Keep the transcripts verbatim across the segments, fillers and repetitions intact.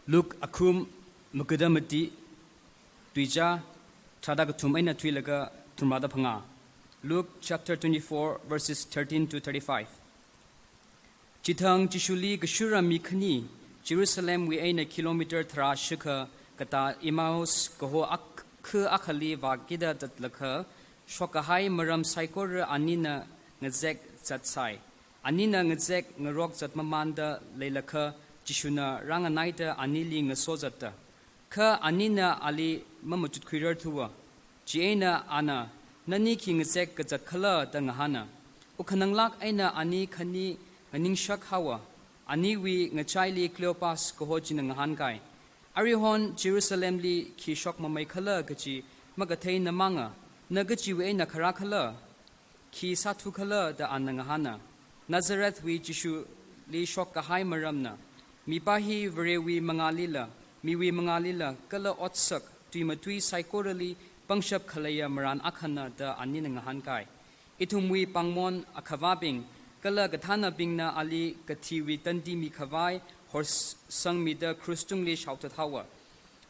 Luke akhum, makuda mati, tuicha, tharāda kathum eina thuilaga thumrāda phangā. Luke chapter twenty-four, verses thirteen to thirty-five. Chithang Jishuli kashura mi khani, Jerusalemwui eina kilometer tharā shikha katā Emmaus kaho ak-, khu akhali vākida zatlakha, shokkahai maram saikora anina ngazek zatsai. Anina ngazek ngarok zatmamanda leilakha, Jishuna rānganaida anili ngaso zatta. Kha anina ali mamachutkhuirarthuwa. Chieina ana, "Nani khi ngazek kazat khala?" da ngahāna. Wukhananglāk eina ani khani nganingshak haowa. Aniwui ngachaili Cleopas kaho china ngahānkai, "Aruihon Jerusalemli khi shokmamei khala kaji makatheinamanga, na kachiwui eina kharā khala? Khi sāthu khala?" da ana ngahāna. "Nazarethwui Jishuli shokkahai maramna. Mipā hi Varewui mangālila, miwui mangālila, kala otsak, tui matui saikorali pangshap khaleiya marān akhana," da anina ngahānkai. Ithumwui pāngmon akhavābing, kala kathānabingna ali kathiwui tandi mikhavai horsangmida krush tungli shaothat haowa.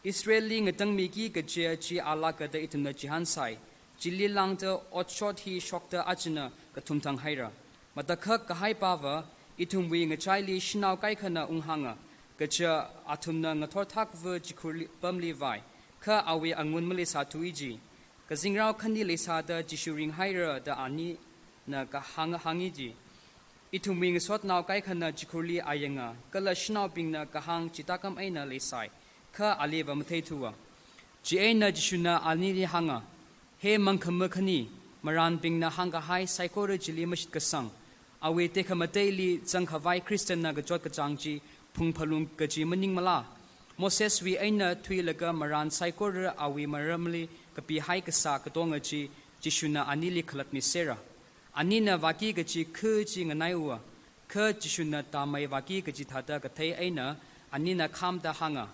Israelli ngatangmiki kajiya chi alākada ithumna chihānsai. Chili lāngda otshot hi shokta achina kathumthang haira. Matakhak kahaipava, ithumwui ngachaili shanao kaikhana unghānga, kaja athumna ngathorthakva chikhurli pamli vai, kha awui angun maleisāthui ji. Kazingrao khani leisāda Jishu ringhaira da anina kahāng hāngi ji. Ithumwui ngasotnao kaikhana chikhurli ayanga, kala shanaobingna kahāng chithākam eina leisai, kha aliva matheithuwa. Chieina Jishuna anili hānga, "He mangkhama khani, marānbingna hāngkahai saikora chili mashitkasang. Awui tekhamateili zangkhavai Christianna kachot kachāng chi phungphalung kaji maningmala? Moseswui eina thuilaga marān saikora awui maramli kapihai kasā katonga chi Jishuna anili khalatmisera. Anina vāki kaji khu chi nganaiuwa, kha Jishuna tāmei vāki kaji thāda kathei eina anina khamda hānga,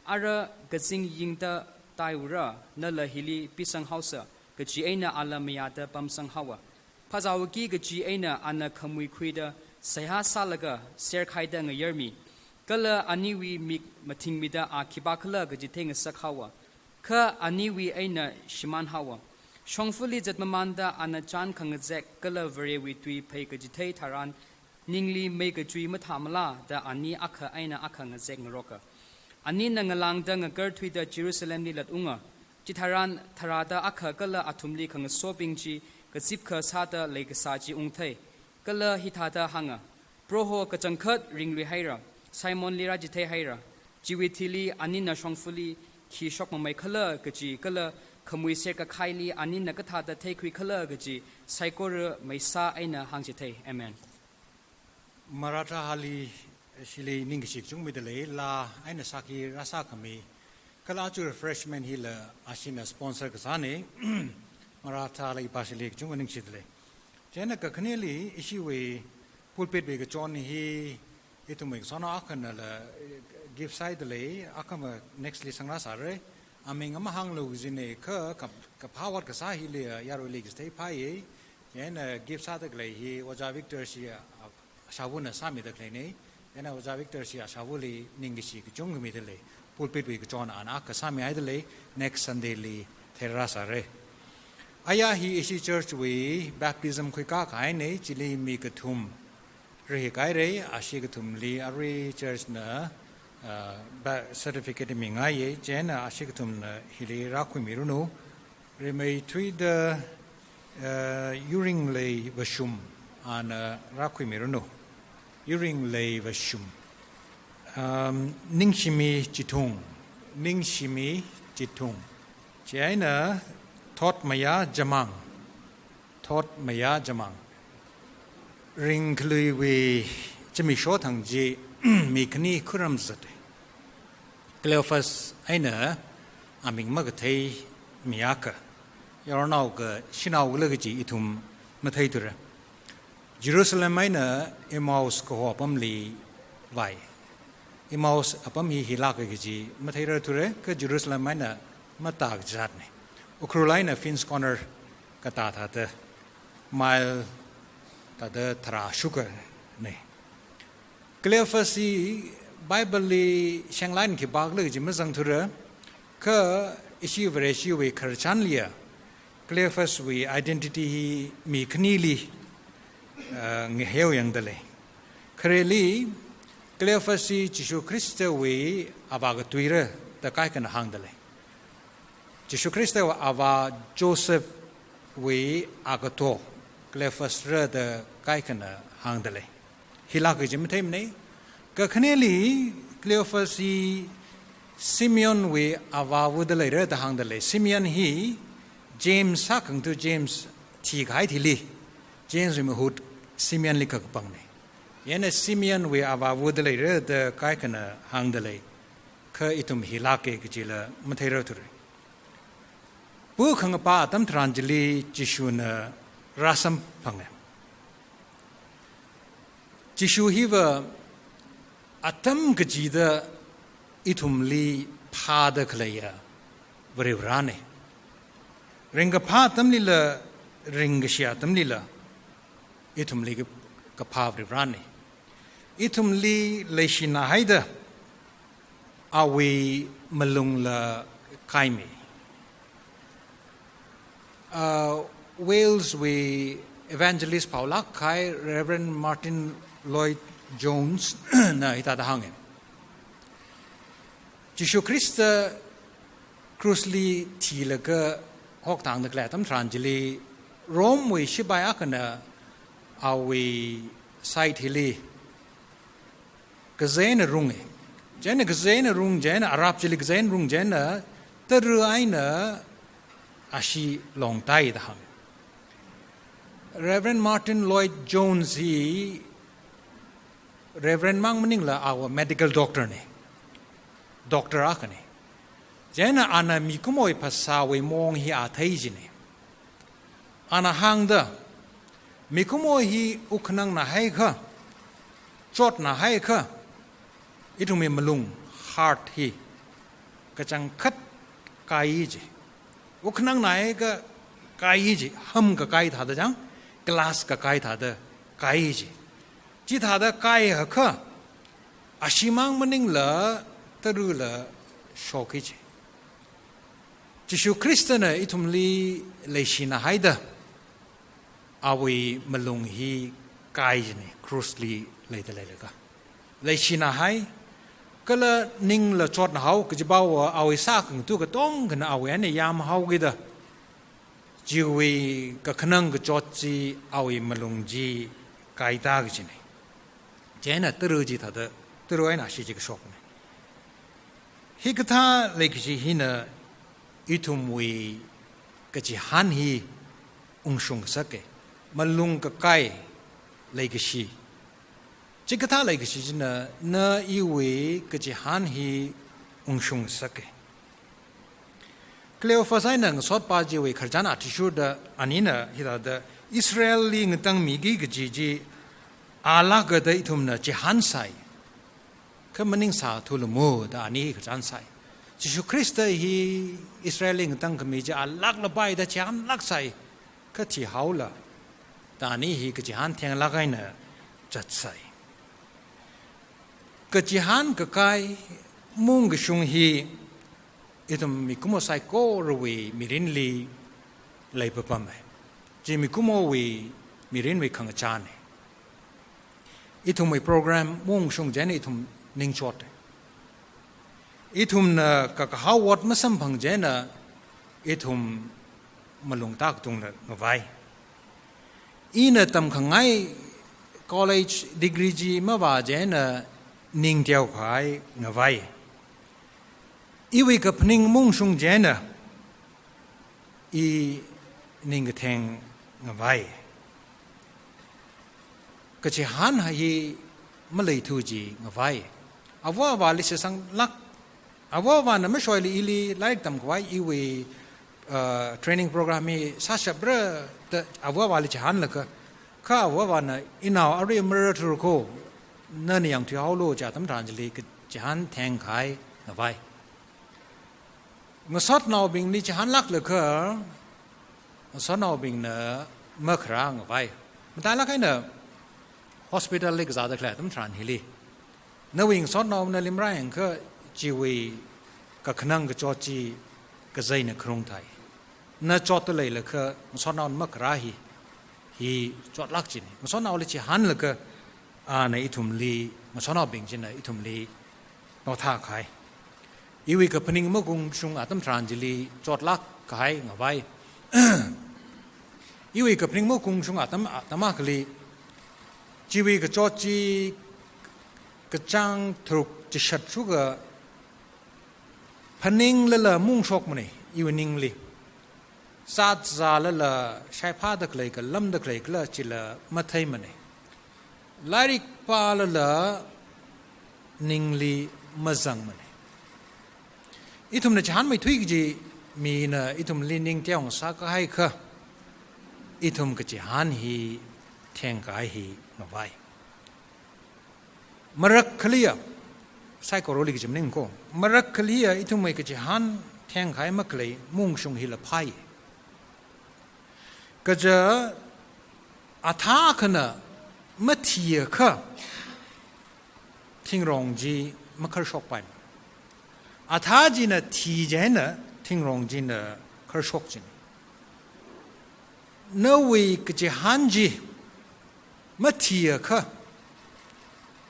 'Ara kazing yingda taiura, nala hili pisang haosa,' kaji eina ala mayāda pamsang haowa. Phazāwaki kaji eina ana khamui khuida seihā sālaga serkhaida ngayarmi. Kala aniwui mik mathingmida a khipākhala kaji theingasak haowa. Kha aniwui eina shimān haowa. Shongfali zatmamanda ana chān khangazek kala Varewui tui phei kachithei tharan, ningli mei kachui mathāmala?' da ani akha eina akha ngazek ngaroka. Anina ngalāngda ngakarthuida Jerusalemli latunga. Chitharan tharāda akha kala athumli khangasobing chi kazipkha sāda leikasā chi ungthei. Kala hithāda hānga, "Proho kachangkhat ringluihaira, Simonli rāchitheihaira. Chiwui thili anina shongfali khi shokmamei khala kaji kala khamui serkakhaili anina kathāda theikhui khala kaji saikora maisā eina hāngchithei." Amen. Maratha hali shili ningkashi kachungmida lei, laa eina sāki rāsākhami. Kala aja refreshment hila ashina sponsor kasāne, Maratha hali pāshili kachungkha ningshida lei. Chieina kakhaneli ishiwui pulpit wui kachon hi ithumwui kasānao akhanala, eh, gift sāda lei, akhama next li sangrāsāra. Aming amahānglu kajine kha, kap-, kaphā ot kasā hili, eh, yaruili kachithei phāye. Chieina gift sāda khalei hi Ojā Victor shi, ah, ashāvana sāmida khaleine. Chieina Ojā Victor shi ashāvali ningkashi kachungkha mida lei. Pulpit wui kachon ana kasāmihaida lei, next Sunday li theirāsāra. Aya hi ishi church wui baptism khuikā kahaine, chili mi kathum rihikaire, ashi kathumli arui church na, ah, ba-, certificate mingaiye, chieina ashi kathumna hili rākhuimiranu. Rimeithuida, eh, Yuringlei Vashum ana rākhuimiranu. Yuringlei Vashum. Um, Ningshimi Chithung. Ningshimi Chithung. Chieina Thotmaya Jamang. Thotmaya Jamang. Ringkhaluiwui zimiksho thang chi mi khani khuram zat. Cleophas eina aming makathei mi akha. Yarnao kha shanao khala kaji ithum matheithura. Jerusalem eina Emmaus kaho apamli vai. Emmaus apam hi hilāka kaji matheirarthura, kha Jerusalem eina matākazatne. Ukhrul eina Finch Corner katā thāda mile thāda tharā shukane. Cleophas hi Bible li shanglain khipākhala kaji mazangthura, kha ishi Vareshiwui khararchanliya Cleophas wui identity hi mi khanili, uh, ngaheo yangdalei. Khareli, Cleophas hi Jishu Khristawui avā katuira da kaikhana hāngdalei. Jishu Khristawui avā Joseph wui agato Cleophas ra da kaikhana hāngdalei. Hilāk kaji matheimanei. Kakhaneli, Cleophas hi Simeon wui avāva da leira da hāngdalei. Simeon hi James sākhangatha James thikahai thili, James wui mahut Simeon li kakapangnei. Chieina Simeon wui avāva da leira da kaikhana hāngdalei. Kha ithum hilāka kajila matheirarthura. Pu khangapa atam tharan chili Jishuna rāsamphanga. Jishu hiva atam kachida ithumli phāda khaleiya Varivaranei. Ringkaphā atamlila, ringkashi atamlila, ithumli kaphā Varivaranei. Ithumli leishinahaida awui malungla kaimi. Uh, Wales wui evangelist phaolāk kahai Reverend Martyn Lloyd-Jones na hithāda hānga. Jishu Khrista krusli thilaga hokthangda khalei atam tharan chili, Rome wui shipai akhana awui side hili kazei eina runga. Chieina kazei eina rung chieina, arap chili kazei eina rung chieina, tara eina ashee longtāi da hānga. Reverend Martyn Lloyd-Jones hi Reverend mang maningla awa medical doctor nei. Doctor akhanei. Chieina ana mikumowui phasāwui mong hi a thei jinei. Ana hāngda, mikumo hi wukkhanangna haiakha, chotna haiakha, ithumwui malung, heart hi kachangkhat kai ji. Wukkhanangna haiakha kai ji, ham kakai thāda chang, glass kakai thāda kai ji. Chithāda kaiakha, ashee mang maningla, tarala shoki ji. Jishu Khristana ithumli leishinahaida awui malung hi kai jinei, krusli leida leilaga. Leishinahai, kala ningla chotnahao, kajiva awui sākhangatha katongkhana awui eina yamhaokida, chiwui kakhanang kachot chi awui malung chi kaitā kajinei. Chieina tara chithāda, tara eina ashee chi kashoknei. Hikathā leikashi hina ithumwui kachihān hi ungshung kasaka, malung kakai leikashi. Chikathā leikashi china na iwui kachihān hi ungshung kasaka. Cleophas eina ngasotpa chiwui khararchan athishurda anina hithāda Israelli ngatangmiki kaji chi alākda ithumna chihānsai. Kha maningsāthulumu da ani hi khararchansai. Jishu Khrista hi Israelli ngatangkhami chi alāklapai da chihānlāksai. Kha thihaola da ani hi kachihān thenglāk eina zatsai. Kachihān kakai maungkashung hi ithum mikumo saikorawui mirinli leipapamei. Chi mikumowui mirinwui khangachānei. Ithumwui program maungshung chieina ithum ningchot. Ithumna kakahao ot masamphang chieina ithum malung tākatungla ngavai. Ina tamkhangai college degree chi mavā chieina ning teokahai ngavai. Iwui kaphaning maungshung chieina i ning katheng ngavai. Kachihān hi maleithu chi ngavai. Ava avāli shitsanglāk. Ava avāna mashoili ili lairik tamkhavai iwui, uh, training program hi sāshapra da ava avāli chihānlaga. Kha ava avāna inao arui marathur ko, nana yangthuihaolu chi atam tharan chili kachihān thengkahai ngavai. Ngasotnaobingli chihānlāklaga, ngasotnaobingna makharā ngavai. Matailāk eina hospital li kazāda khalei atam tharan hili. Nawui ngasotnaona limra yangakha chiwui kakhanang kachot chi kazaina kharung thai. Na chotda leilakha ngasotnaona makarā hi, hi chotlāk china. Ngasotnaoli chihānlaga ana ithumli, ngasotnaobing china ithumli notha kahai. Iwui kaphaning makungshung atam tharan chili chotlāk kahai ngavai. Iwui kaphaning makungshung atam, atam akhali chiwui kachot chi kachāng tharuk chishat shuka phaninglala mungshokmana iwui ningli. Zatzālala shaiphāda khalei, kalamda khalei kala chila matheimana. Lairik pālala ningli mazangmana. Ithumna chihānmeithui kaji mina ithumli ning teongasā kahaikha, ithum kachihān hi thengkahai hi ngavai. Marak khaliya, saikorali kaji maning ko. Marak khaliya ithumwui kachihān thengkahai makhalei mungshung hila phai. Kaja athā akhana mathiakha thingrong chi makharshokpai. Athā china thi chieina thingrong china kharshok china. Nawui kachihān chi mathiakha,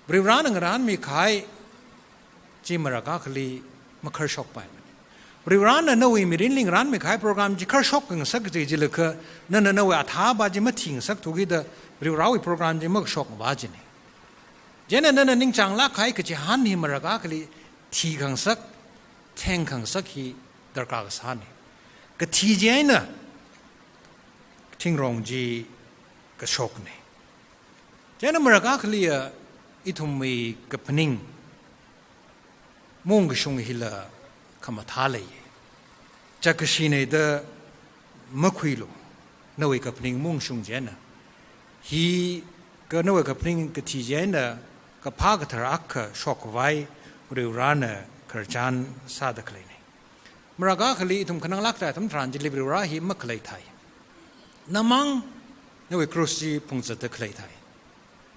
Varivarana ngarānmi kahai chi marak akhali makharshokpai. Varivarana nawui mirinli ngarānmi kahai program chi kharshok ngasakki jilakha, nana nawui athāva chi mathingasakthuki da Varivarawui program chi makashokva china. Chieina nana ningchānglāk kahai kachihān hi marak akhali thikhangasak, thengkhangasak hi darkar kasāna. Kathi chieina thingrong chi kashokna. Chieina marak akhaliya ithumwui kaphaning mungkashung hila khamathā lei. Chākashina da makhuilu, nawui kaphaning mungshung chieina. Hi ka nawui kaphaning kathi chieina kaphā kathar akha shokkhavai Varivarana khararchan sāda khaleina. Marak akhali ithum khananglāk kahai atam tharan chili Varivara hi makhalei thai. Namang nawui cross chi phungzatda khalei thai.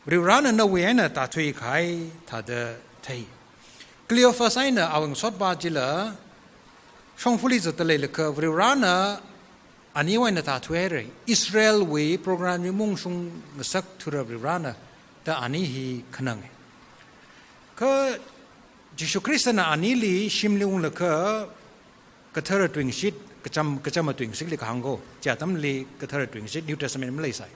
Varivarana nawui eina tāthui kahai thāda thei. Cleopas eina awui ngasotpa chila shongfali zatda leilakha Varivarana aniwui eina tāthuihaira. Israelwui program chi mungshung ngasakthura Varivarana da ani hi khananga. Kha Jishu Khristana anili shimli unglakha kathara tuingashit, kacham, kachama tuingashitli kahāng ko. Chi atamli kathara tuingashit, New Testament maleisai.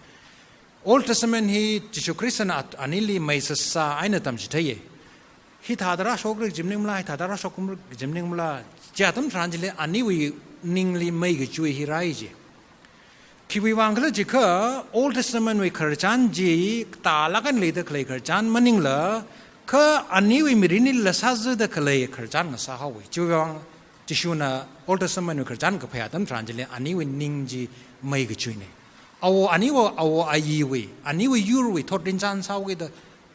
Old Testament hi Jishu Khristana at-, anili mei sāsā eina tamchitheiya. Hithāda rāshokra kaji maningmala, hithāda rāshokra kaji maningmala, chi atam tharan chili aniwui ningli mei kachui hi rāi chi. Khiwui vang khala jiakha Old Testament wui khararchan chi tālāk eina leida khalei khararchan maningla, kha aniwui mirinlila sāzada khalei khararchan ngasāhaowa. Chiwui vang Jishuna Old Testament wui khararchan kaphā atam tharan chili aniwui ning chi mei kachuina. Awo, aniwo, awo ayiwui, aniwui yurwui thot rinchan sāhaoki da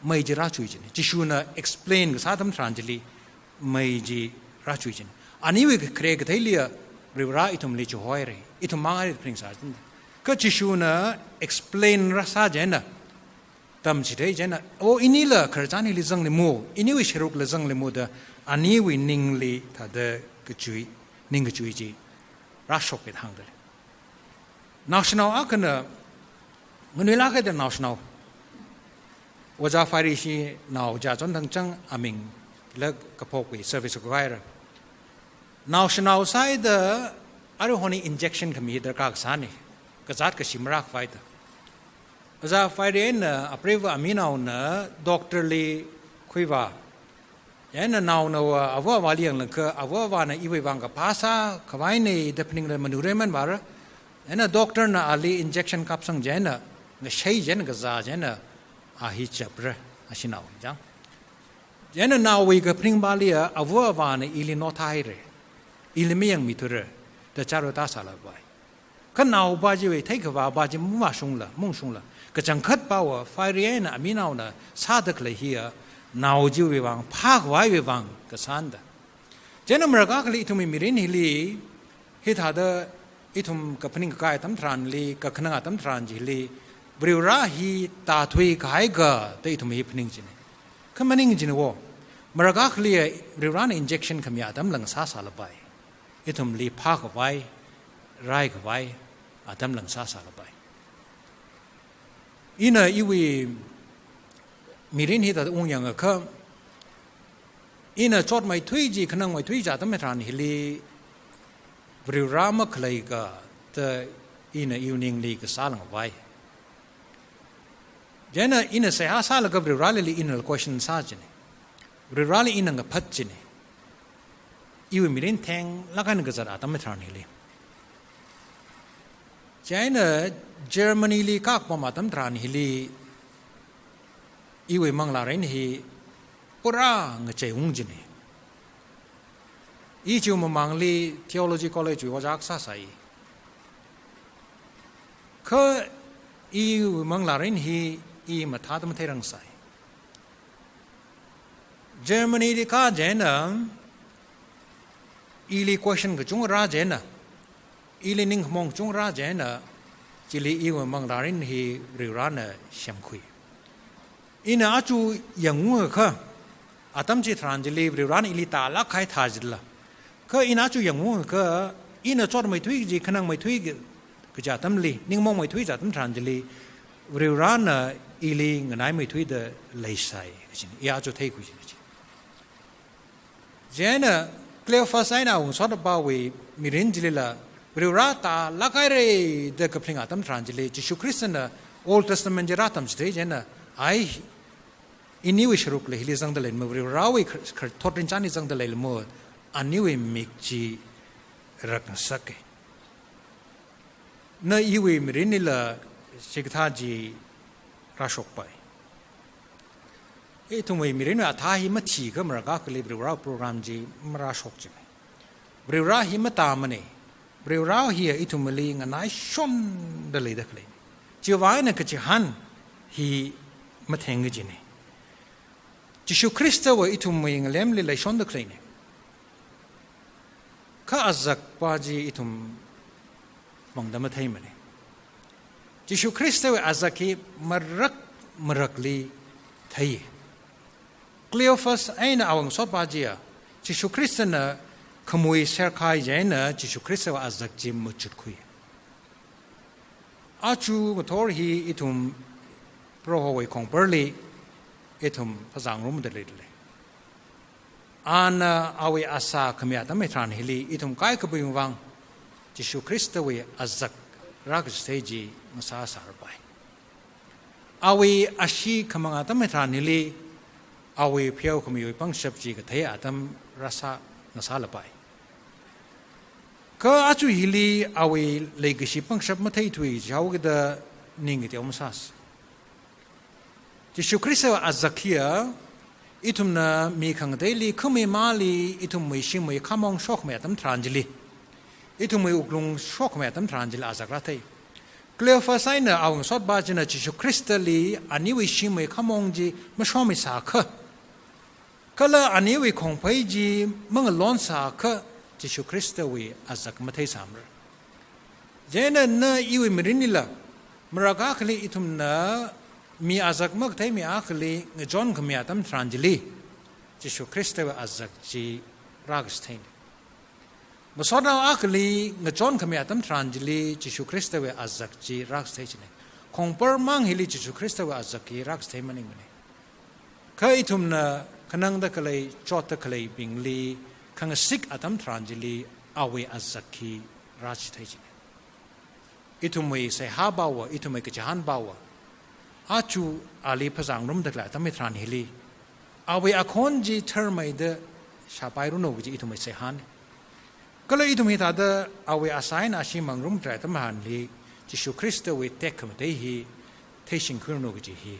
mei chi rāchui china. Jishuna explain kasā atam tharan chili mei chi rāchui china. Aniwui khare katheiliya Varivara ithumli chihoira, ithum mang ari phaningsā china. Kha Jishuna explain rāsā chieina, tamchithei chieina, o inila khararchan hili zangluimu, iniwui sharukla zangluimu da, aniwui ningli thāda kachui, ning kachui chi rāshokki da hāngda lei. Naoshinao akhana, nganuilāk kahai da naoshinao. Ojā Fairy shi nao chachon thangchang amingla kaphokwui service khuihaira. Naoshinao sāida aruihon hi injection khami darkar kasāna. Kazāt kashi marākhavai da. Ojā Fairy eina apreiva aminaona doctor li khuivā. Chieina naonava ava avāli yanglakha, ava avāna iwui vang kaphā sākhavaina da phaningla manure manvāra. Chieina doctor na ali injection kapsang chieina, ngashei chieina kazā chieina, a hi chapra, ashinao chang. Chieina naowui kaphaning pāliya, ava avāna ili nothahaira. Ili mayangmithura, da charo tāsālapai. Kha naopa chiwui theikhavāpa chi mavāshungla, mungshungla. Kachangkhatpava Fairy eina aminaona sāda khalei hiya, nao chiwui vang, phākhavaiwui vang kasāna da. Chieina marak akhali ithumwui mirin hili, hithāda ithum kaphaning kakai atam tharanli, kakhanang atam tharan chili, Varivara hi tāthui kahai kha da ithum hi phaning china. Kha maning jina wo, marākha khali Varivarana injection khami atam lāngsā sālapai. Ithumli phākhavai, raikhavai atam lāngsā sālapai. Ina iwui mirin hi thāda ungyangakha, ina chotmeithui chi, khanangmeithui chi atam hitharan hili Varivara makhalei kha da ina iwui ningli kasā lāngvai. Chieina ina seihā sālaga Varivarali ina question sā jina. Varivarali ina ngaphat jina. Iwui mirin thenglāk eina kazat atam hitharan hili. Chieina Germanyli kapam atam tharan hili iwui manglārin hi pura ngachei ung jina. I chiwui mamangli Theology College wui ojā sāsai. Kha iwui manglārin hi i mathāda matheirangsai. Germanyli kachieina, ili question kachungkha rā chieina, ili ningkhamong kachungkha rā chieina, chili iwui manglārin hi Varivarana semkhui. Ina aja yangungakha, atam chitharan chili Varivarana ili tālāk kahai thā jila. Kha ina aja yangungakha, ina chotmeithui chi, khanangmeithui kaja atamli, ningmongmeithui kaja atam tharan chili, Varivarana ili nganaimeithuida leisai kajina. I aja theikhui kajina. Chieina Cleophas eina awungasotpawui mirin chilila, Varivara tālāk haira da kaphaning atam tharan chili, Jishu Khristana Old Testament chi rātamchithei chieina, ai, iniwui sharukla hili zangda leilama, Varivarawui khar-, khar-, thotrinchān hi zangda leilama, aniwui mik chi rakngasaka. Na iwui mirinlila chikathā chi rāshokpai. Ithumwui mirinwui athā hi mathikha marākha khali Varivara program chi marāshok jina. Varivara hi matāmana. Varivara hi ithumli nganaishonda leida khaleina. Chiwui vang eina kachihān hi matheng kajina. Jishu Khristawui ithumwui ngalemli leishonda khaleina. Kha azakpa chi ithum mangda matheimana. Jishu Khristawui azak hi marak marakli thei. Cleophas eina awungasotpa chiya, Jishu Khristana khamui serkahai chieina Jishu Khristawui azak chi machutkhui. Aja ngathor hi ithum Prohowui khongparli ithum phazāngarumda leilei. Ana awui asā khami atam hitharan hili ithum kaikhawui vang Jishu Khristawui azak rākachithei chi ngasā sārapai. Awui ashee khamang atam hitharan hili awui pheokhamiwui pangshap chi kathei atam rāsā ngasālapai. Kha aja hili awui leikashi pangshap matheithui jihaokida ning kateo masāsa. Jishu Khristawui azak hiya, ithumna mi khangateili, khamimali, ithumwui shimwui khamong shokhami atam tharan chili, ithumwui wuklung shokhami atam tharan chili azak rāthei. Cleophas eina awungasotpa china Jishu Khristali aniwui shimwui khamong chi mashomisākha, kala aniwui khongphei chi mangalonsākha Jishu Khristawui azak matheisāmara. Chieina na iwui mirinlila, marākha khali ithumna mi azak makathei mi akhali ngachonkhami atam tharan chili, Jishu Khristawui azak chi rākachitheina. Masotnao akhali ngachonkhami atam tharan chili Jishu Khristawui azak chi rākachithei china. Khongpar mang hili Jishu Khristawui azak hi rākachithei maningmana. Kha ithumna khanangda khalei, chotda khaleibingli khangashik atam tharan chili awui azak hi rāchithei china. Ithumwui seihāpava, ithumwui kachihānpava, aja ali phazāngarumda khalei atam hitharan hili, awui akhon chi tharmeida shāpairanu kaji ithumwui seihāna. Kala ithum hithāda awui asā eina ashee mangngarumda khalei atam tharan hili, Jishu Khristawui tekhamatei hi theishingkhuiranu kaji hi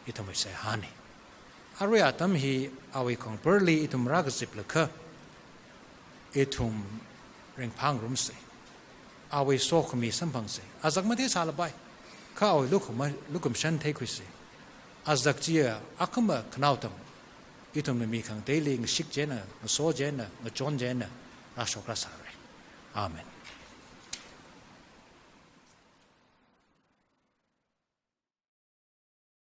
ithumwui seihāna. Arui atam hi awui khongparli ithum rākaziplakha, ithum ringphāngarumsa. Awui sokhami samphangsa. Azak matheisālapai, kha awui lukhama, lukhamashan theikhuisa. Azak chiya akhama khanaothang, ithumna mi khangateili ngashik chieina, ngaso chieina, ngachon chieina rāshok rāsāra. Amen.